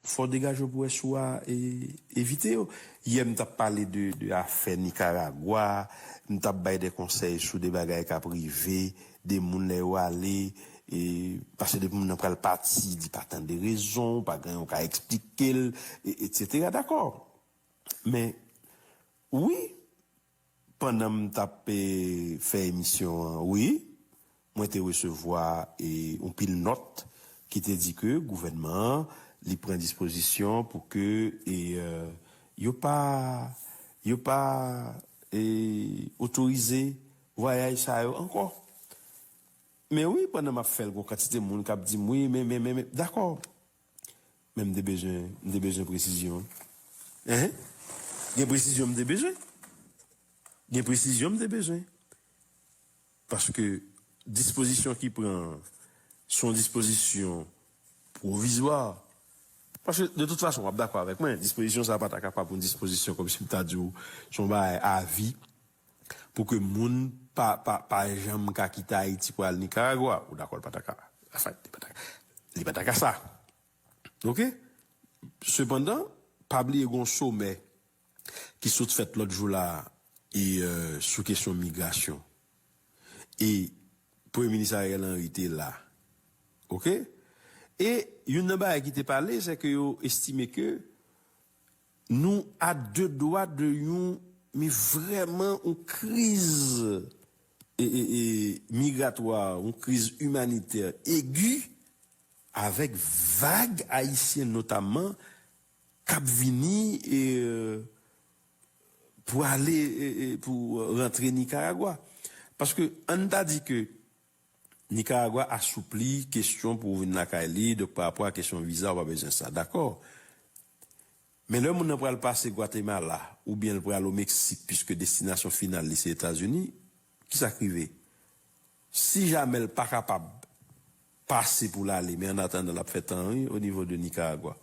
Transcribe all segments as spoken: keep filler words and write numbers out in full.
fò w degaje w pou wè si w a e, evite yo. Yè, m t ap pale de, de afè Nikaragwa, m t ap bay de konsèy sou de bagay k ap rive, de moun lè yo ale, e, paske depi moun nan pral pati, li pa tande rezon, pa gen yon ka eksplike l, e, etsetera. Dakò. Men, wi, pandan m t ap, e, fè emisyon an, wi, mwen te resevwa, e, yon pil nòt ki te di ke gouvènman an, li pran dispozisyon pou ke, e, e, yo pa, yo pa, e, otorize vwayaj sa yo ankò. Men wi, pandan m ap fè l, gon kantite moun k ap di m, "Wi, men, men, men, men," dakò. Men m te bezwen, m te bezwen presizyon. Enhen. Gen presizyon m te bezwen. Gen presizyon m te bezwen. Paske dispozisyon ki pran an, se yon dispozisyon pwovizwa. Paske, de tout fason, w ap dakò avèk mwen, dispozisyon sa a pa ta kapab yon dispozisyon kòmsi m ta di w, se yon bagay avi, pou ke moun pa, pa, pa janm ka kite Ayiti pou al Nikaragwa. Ou dakò, li pa ta ka. Anfen, li pa ta ka. Li pa ta ka sa. Oke? Sepandan, pa bliye gon somè ki sot fèt lòt jou la, e, e, sou kesyon migrasyon. E Premye Minis Ariel Henry te la. Oke? E youn nan bagay ki te pale, se ke yo estime ke nou a de dwa de yon, men vrèman yon kriz, e, e, e, migratwa, yon kriz imanitè egi, avèk vag ayisyen notamman k ap vini, e, pou ale, e, e, pou rantre Nikaragwa. Paske ann ta di ke Nikaragwa asoupli kesyon pou w vin lakay li, donk pa rapò a kesyon viza, ou pa bezwen sa, dakò. Men lè moun nan pral pase Gwatemala, oubyen l pral o Meksik, piske destinasyon final li se Etazini, kisa k rive? Si jamè l pa kapab pase pou l ale, men annatandan l ap fè tan wi, o nivo de Nikaragwa.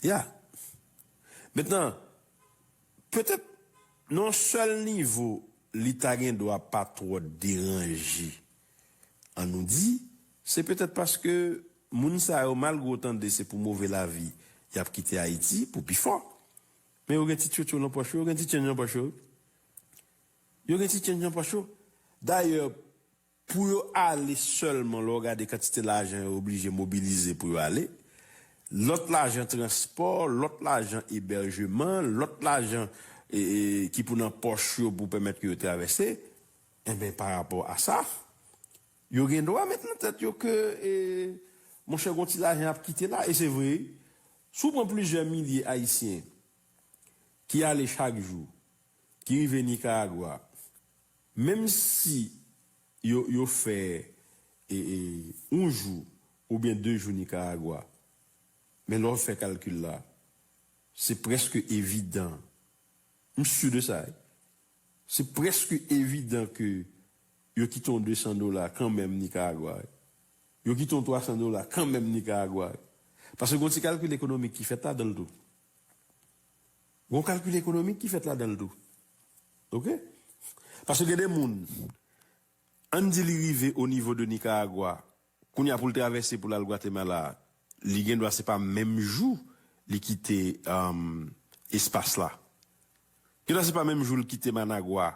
Ya. Mentnan, petèt, nan yon sèl nivo, li ta gen dwa pa twò deranje. An nou di, se petèt paske moun sa yo, malgre w tande se pou move lavi, y ap kite Ayiti, pou pi fò. Men yo gen ti tchotcho nan pòch yo, yo gen ti tchenn nan pòch yo. Yo gen ti tchenn nan pòch yo. Dayè, pou yo ale sèlman, lè w gade kantite lajan yo oblije mobilize pou yo ale, lòt lajan transpò, lòt lajan ebèjeman, lòt lajan, e, e, ki pou nan pòch yo pou pèmèt ke yo travèse, enben, pa rapò a sa, yo gen dwa met nan tèt yo ke, e, monchè, gon ti lajan ap kite la, e se vre, si w pran plizyè milye Ayisyen ki ale chak jou, ki rive Nikaragwa, menm si yo, yo fè, e, e, yon jou oubyen de jou Nikaragwa, men lè w fè kalkil la, se prèske evidan, m si de sa, wi. Se prèske evidan ke yo kite yon de san dola kanmenm Nikaragwa, wi. Yo kite yon twa san dola kanmenm Nikaragwa, wi. Paske gon ti kalkil ekonomik ki fèt ladan l tou. Gon kalkil ekonomik ki fèt ladan l tou. Oke? Paske gen de moun, ann di li rive o nivo de Nikaragwa, kounye a pou l travèse pou l al Gwatemala, li gen dwa se pa menm jou li kite, um, espas la. Gen dwa se pa menm jou l kite Managwa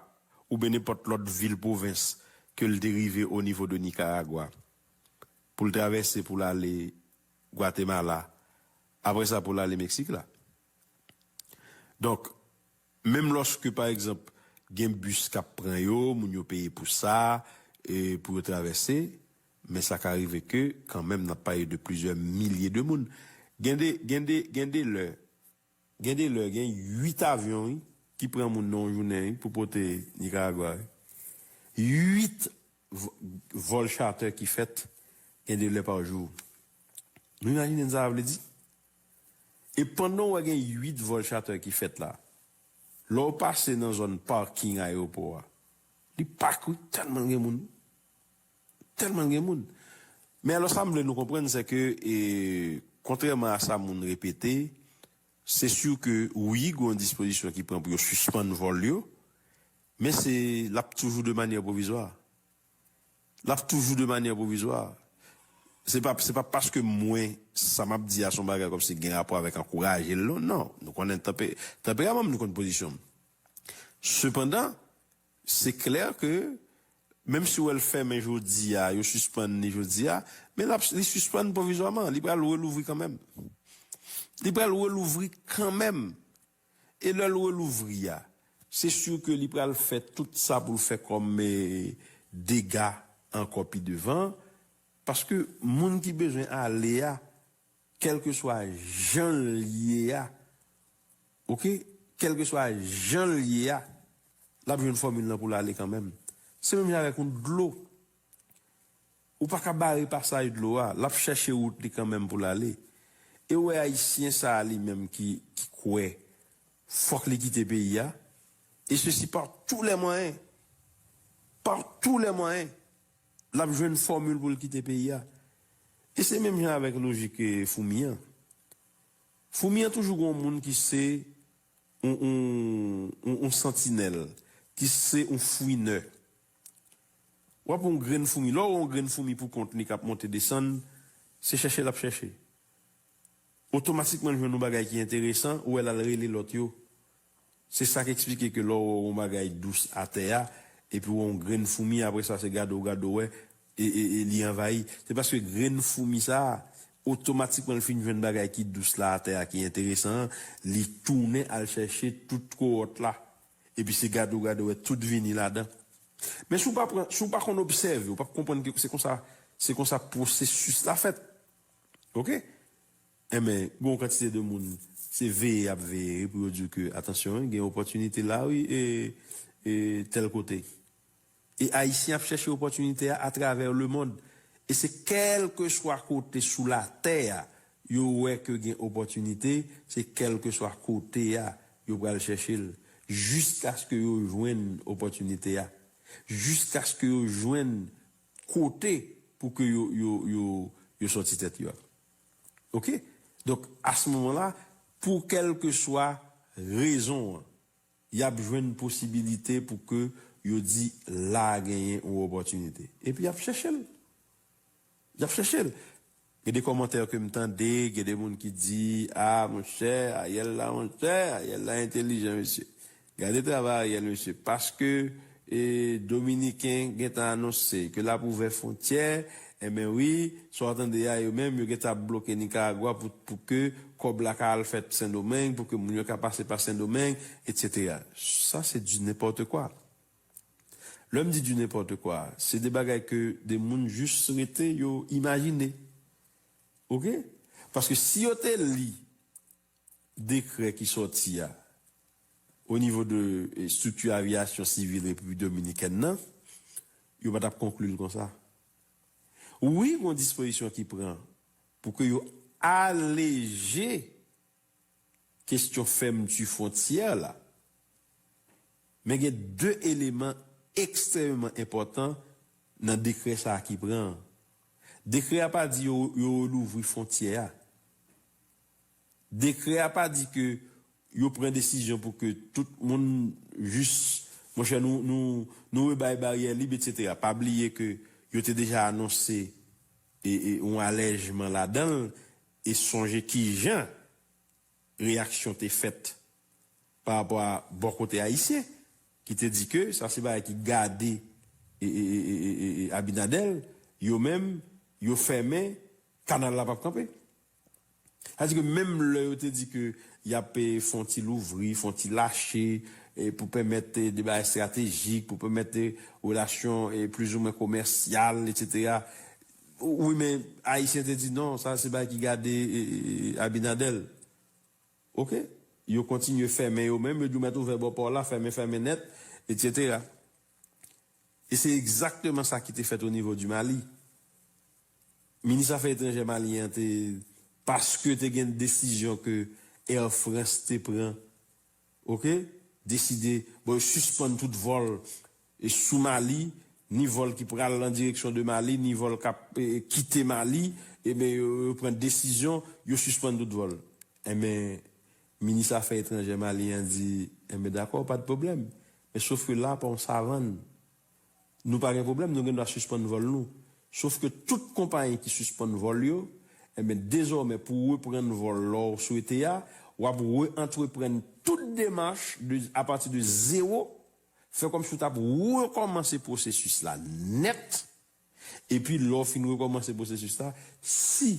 oubyen nenpòt lòt vil pwovens ke l te rive o nivo de Nikaragwa pou l travèse pou l ale Gwatemala. Apre sa, pou l ale Meksik la. Donk, menm lòske, pa egzanp, gen bis k ap pran yo, moun yo peye pou sa, e pou yo travèse, men sa ka rive ke, kanmenm, n ap pale de plizyè milye de moun. Gen de, gen de, gen de lè, gen de lè, gen uit avyon, wi, ki pran moun nan yon jounen, wi, pou pote Nikaragwa, wi. Uit v-, vòl charter ki fèt, gen de lè pa jou. Nou imajine sa vle di? E pandan w wè gen uit vòl charter ki fèt la, lè w pase nan zòn parking ayewopò a, li pak wi, tèlman gen moun. Tèlman gen moun. Men alò, sa m vle nou konprann, se ke, e, kontrèman a sa moun repete, se si ke, wi, gen yon dispozisyon ki pran pou yo sispann vòl yo, men se, l ap toujou de manyè pwovizwa. L ap toujou de manyè pwovizwa. se pa, se pa paske mwen, sa m ap di a se yon bagay kòmsi gen rapò avèk ankouraje l, non. Non, nou konnen tanpe, tanperaman m, nou konn pozisyon m. Sepandan, se klè ke, menm si w wè l fèmen jodi a, yo sispann li jodi a, men l ap, li sispann pwovizwaman, li pral relouvri kanmenm. Li pral relouvri kanmenm. E lè l relouvri a, se si ke li pral fè tout sa pou l fè kòm, eh, dega ankò pi devan, paske moun ki bezwen ale a, kèlkeswa jan l ye a, oke? Kèlkeswa jan l ye a, l ap jwenn fòmil lan pou l ale kanmenm. Se menm jan avèk yon dlo. Ou pa ka bare pasaj dlo a, l ap chèche wout li kanmenm pou l ale. E w wè Ayisyen sa a li menm ki, ki kwè fòk li kite peyi a, e sesi par tous les moyens, par tous les moyens, l ap jwenn fòmil pou l kite peyi a. E se menm jan avèk lojik, eh, foumi an. Foumi an toujou gen yon moun ki se yon, yon, yon, yon santinèl, ki se yon fouinè. W ap yon grenn foumi. Lè w wè yon grenn foumi pou kont li k ap monte desann, se chèche l ap chèche. Otomatikman, l jwenn yon bagay ki enteresan, ou wè l al rele lòt yo. Se sa k eksplike ke lè w wè yon bagay dous atè a, epi w wè yon grenn foumi, apre sa, se gade w gade w wè, e, e, e li anvayi. Se paske grenn foumi sa a, otomatikman, l fin jwenn bagay ki dous la atè a, ki enteresan an, li tounen al chèche tout kowòt la. Epi se gade w gade w wè tout vini ladan. Men si w pa pran, si w pa konn obsève, w p ap konprann ke se konsa, se konsa pwosesis la fèt. Oke? Enben, gen yon kantite de moun, se veye y ap veye pou yo di w ke, atansyon, wi, gen opòtinite la, wi, e, e tèl kote. E Ayisyen ap chèche opòtinite a atravè lemonn. E se kèlkeswa kote sou latè a, yo wè ke gen opòtinite, se kèlkeswa kote a, yo pral chèche l, jiskaske yo jwenn opòtinite a, jiskaske yo jwenn kote pou ke yo, yo, yo, yo sòti tèt yo a. Oke? Donk, a se moman la, pou kèlkeswa rezon an, y ap jwenn posibilite pou ke yo di la genyen yon opòtinite. Epi y ap chèche l. Y ap chèche l. Gen de kòmantè ke m tande, gen de moun ki di, a, monchè, Ariel la, monchè, Ariel la entelijan, mesye. Gade travay Ariel, mesye. Paske, e, Dominiken gentan anonse ke l ap ouvè fwontyè, enben wi, sa w tande a, yo menm, yo gentan ap bloke Nikaragwa pou, pou ke kòb la ka al fèt Sendomeng, pou ke moun yo ka pase pa Sendomeng, etsetera. Sa, se du n'importe quoi. Lè m di du n'importe quoi, se de bagay ke de moun jis rete yo imajine. Oke? Paske si yo te li dekrè ki sòti a, o nivo de, e, estrikti avyasyon sivil Repiblik Dominikèn nan, yo pa t ap konkli l konsa. Wi, gen yon dispozisyon ki pran pou ke yo aleje kesyon fèmti fwontyè la. Men gen de eleman ekstrèmeman enpòtan nan dekrè sa a ki pran an. Dekrè a pa di yo, yo relouvri fwontyè a. Dekrè a pa di ke yo pran desizyon pou ke tout moun jis, monchè, nou, nou, nou rebay baryè lib, etsetera. Pa bliye ke yo te deja anonse e, e, yon alèjman ladan l, e sonje kijan reyaksyon te fèt pa rapò a bò kote ayisyen, ki te di ke sa se bagay ki gade e, e, e, e, e, e Abinader, yo menm, yo fèmen, kanal la p ap kanpe. Sa di ke menm lè yo te di ke y ap, e, fè yon ti louvri, fè yon ti lache, e, pou pèmèt, e, de bagay estratejik, pou pèmèt, e, relasyon, e, plizoumwen komèsyal, etsetera. Wi, men Ayisyen te di non, sa se bagay ki gade, e, e, e, Abinader. Oke? Yo kontinye fèmen yo menm, yo di w mèt ouvè bò pò la, fèmen, fèmen nèt, etsetera. E se egzakteman sa ki te fèt o nivo di Mali. Minis afè etranjè malyen an te, paske te gen desizyon ke Air France te pran, oke, deside, bon, yo sispann tout vòl e sou Mali, ni vòl ki pral nan direksyon de Mali, ni vòl k ap, e, kite Mali, ebyen, yo, yo pran desizyon, yo sispann tout vòl. Enben, minis afè etranjè malyen an di, enben, dakò, pa de pwoblèm. Men sof ke la, pa yon savann. Nou pa gen pwoblèm, nou gen dwa sispann vòl nou. Sof ke tout konpayi ki sispann vòl yo, enben, dezòmè, pou reprann vòl la w swete a, w ap re-antreprann tout demach de, apati de zewo, fè kòmsi w t ap rekòmanse pwosesis la nèt, epi lè w fin rekòmanse pwosesis la, si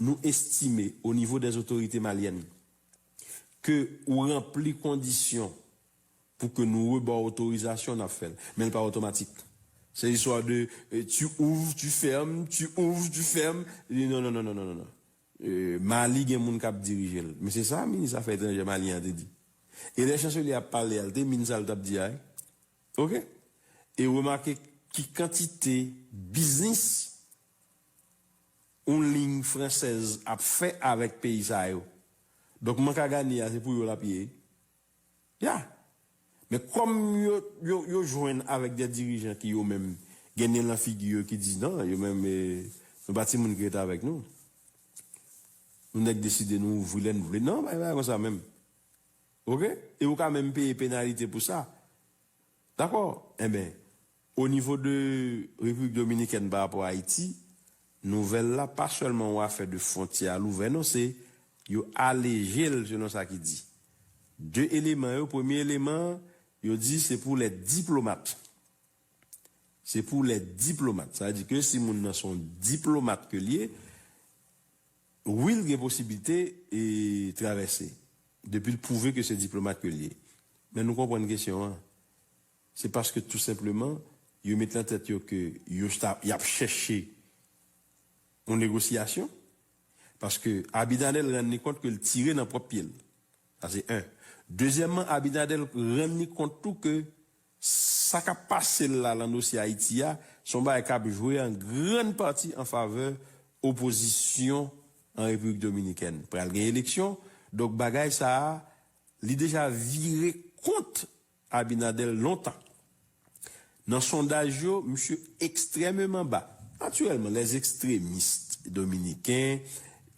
nou estime, o nivo dè otorite malyèn, ke ou ranpli kondisyon pou ke nou reba w otorizasyon, n ap fè l. Men l pa otomatik. Se istwa de, eh, tu ouvres, tu fermes, tu ouvres, tu fermes. Li, non, non, non, non, non, non, non. Eh, Mali gen moun k ap dirije l. Men se sa minis afè etranjè malyen an te di. E lè chanselye ap pale a, l te min sa l t ap di a, wi. Oke? E remake ki kantite biznis yon liy fransèz ap fè avèk peyi sa yo. Donk, mank a ganye a, se pou yo l ap ye. Ya. Men kòm yo, yo, yo jwenn avèk de dirijan ki yo menm gen nen lan figi yo ki di non, yo menm, eh, nou pa timoun ki ret avèk nou. Nou nèk deside nou ouvri lè nou vle. Non, pa, pa konsa menm. Oke? E ou ka menm peye penalite pou sa. Dakò? Enben, o nivo de Repiblik Dominikèn pa rapò a Ayiti, nouvèl la pa sèlman yon afè de fwontyè a louvè, non, se yo aleje l selon sa ki di. De eleman yo, premye eleman, yo di se pou lè diplomat. Se pou lè diplomat. Sa vle di ke si moun nan se yon diplomat ke l ye, wi, l gen posiblite e travèse. Depi l pwouve ke se diplomat ke l ye. Men nou konprann kesyon an. Se paske tou senpleman, yo met nan tèt yo ke yo sta, y ap chèche yon negosyasyon. Paske Abinader rann li kont ke l tire nan pwòp pye l. Sa se en. Dezyèmman, Abinader rann li kont tou ke sa k ap pase l la nan dosye Ayiti a, se yon bagay k ap jwe an grann pati an favè opozisyon an Repiblik Dominikèn. Pral gen eleksyon, donk bagay sa a, li deja vire kont Abinader lontan. Nan sondaj yo, misye ekstrèmeman ba. Natirèlman, les extrémistes dominicains,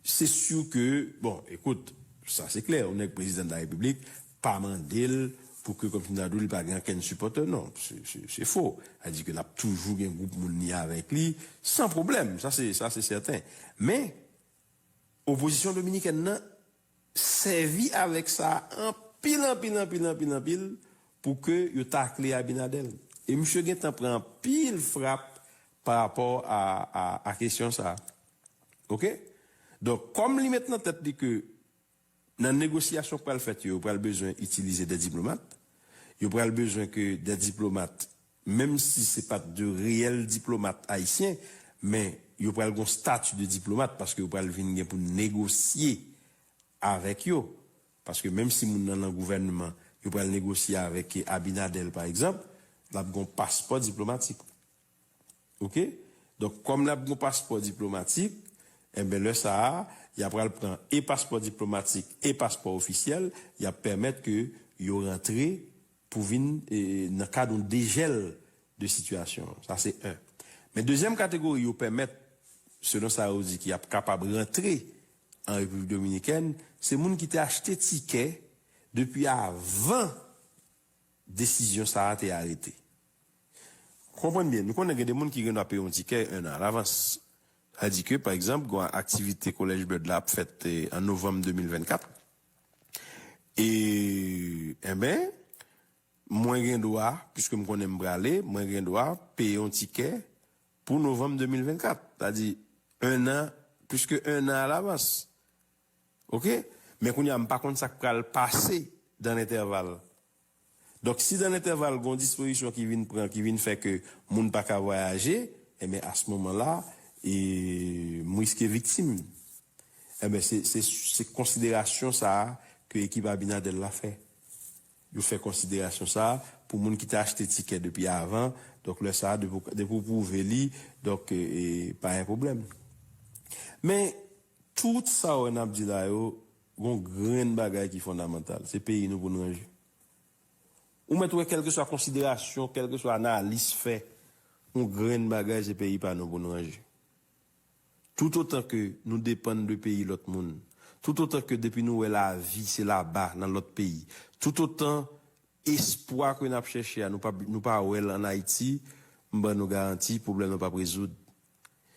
se si ke, bon, ekout, sa se klè, yon nèg prezidan de la repiblik, pa mande l pou ke, kòmsi m ta di w, li pa gen okenn sipòtè, non, se, se, se fo. Sa di ke l ap toujou gen gwoup moun li avèk li, san pwoblèm, sa se, sa se sèten. Men, opozisyon dominikèn nan sèvi avèk sa anpil, anpil, anpil, anpil, anpil, pou ke yo takle Abinader. E misye gentan pran anpil frap pa rapò a, a, a kesyon sa. Oke? Donk, kòm li met nan tèt li ke nan negosyasyon k pral fèt yo, yo pral bezwen itilize de diplomat, yo pral bezwen ke de diplomat, menm si se pa t de reyèl diplomat ayisyen, men yo pral gen yon stati de diplomat paske yo pral vin gen pou negosye avèk yo. Paske menm si moun nan nan gouvènman, yo pral negosye avèk Abinader, pa egzanp, l ap gen yon paspò diplomatik. Oke? Donk, kòm l ap gen yon paspò diplomatik, enben, lè sa a, y a pral pran e paspò diplomatik e paspò ofisyèl, y ap pèmèt ke yo rantre pou vin, e, nan kad yon dejèl de sitiyasyon an. Sa se en. Men dezyèm kategori yo pèmèt, selon sa yo di, ki ap kapab rantre an Repiblik Dominikèn, se moun ki te achte tikè depi avan desizyon sa a te arete. Konprann byen, nou konnen gen de moun ki gen dwa peye yon tikè en an alavans. Sa di ke, pa egzanp, gen aktivite College Blood la ap fèt, eh, an novanm de mil vennkat. E, enben, mwen gen dwa, piske m konnen m prale, mwen gen dwa peye yon tikè pou novanm de mil vennkat. Sa di, en an, plis ke en an alavans. Oke? Men kounye a, m pa konn sa k pral pase dan lentèval. Donk, si dan lentèval, gon dispozisyon ki vin pran, ki vin fè ke moun pa ka vwayaje, enben, a se moman la, e, m riske viktim. Enben, se, se, se konsiderasyon sa a ke ekip Abinader la fè. Yo fè konsiderasyon sa a pou moun ki te achte tikè depi avan. Donk, lè sa a, depi, depi w pwouve li, donk, e, e, pa gen pwoblèm. Men, tout sa w wè n ap di la yo, gon grenn bagay ki fondamantal. Se peyi nou pou n ranje. Ou mèt wè, kèlkeswa konsiderasyon, kèlkeswa analis fè, yon grenn bagay, se peyi pa nou pou n ranje. Toutotan ke nou depann de peyi lòt moun, toutotan ke depi nou wè lavi se laba nan lòt peyi, toutotan espwa ke n ap chèche a, nou pa, nou pa wè l ann Ayiti, m ban nou garanti, pwoblèm nan p ap rezoud.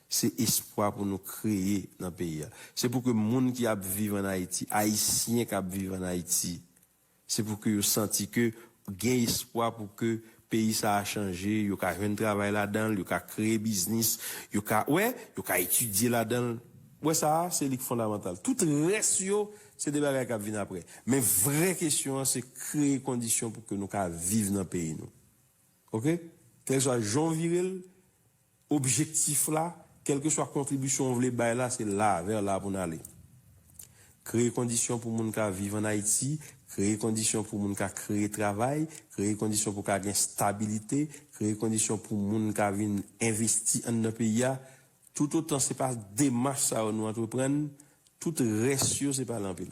Se espwa pou nou kreye nan peyi a. Se pou ke moun ki ap viv ann Ayiti, Ayisyen k ap viv ann Ayiti, se pou ke yo santi ke gen espwa pou ke peyi sa a chanje, yo ka jwenn travay ladan l, yo ka kreye biznis, yo ka, wè, yo ka etidye ladan l. Wè sa a, se li k fondamantal. Tout rès yo, se de bagay k ap vin apre. Men vrè kesyon an, se kreye kondisyon pou ke nou ka viv nan peyi nou. Oke? Kèlkeswa jan w vire l, objektif la, kèlkeswa kontribisyon w vle bay la, se la, vè la pou n ale. Kreye kondisyon pou moun ka viv ann Ayiti, kreye kondisyon pou moun ka kreye travay, kreye kondisyon pou ka gen stabilite, kreye kondisyon pou moun ka vin envesti anndan peyi a. Toutotan se pa demach sa yo nou antreprann, tout rès yo se pale anpil.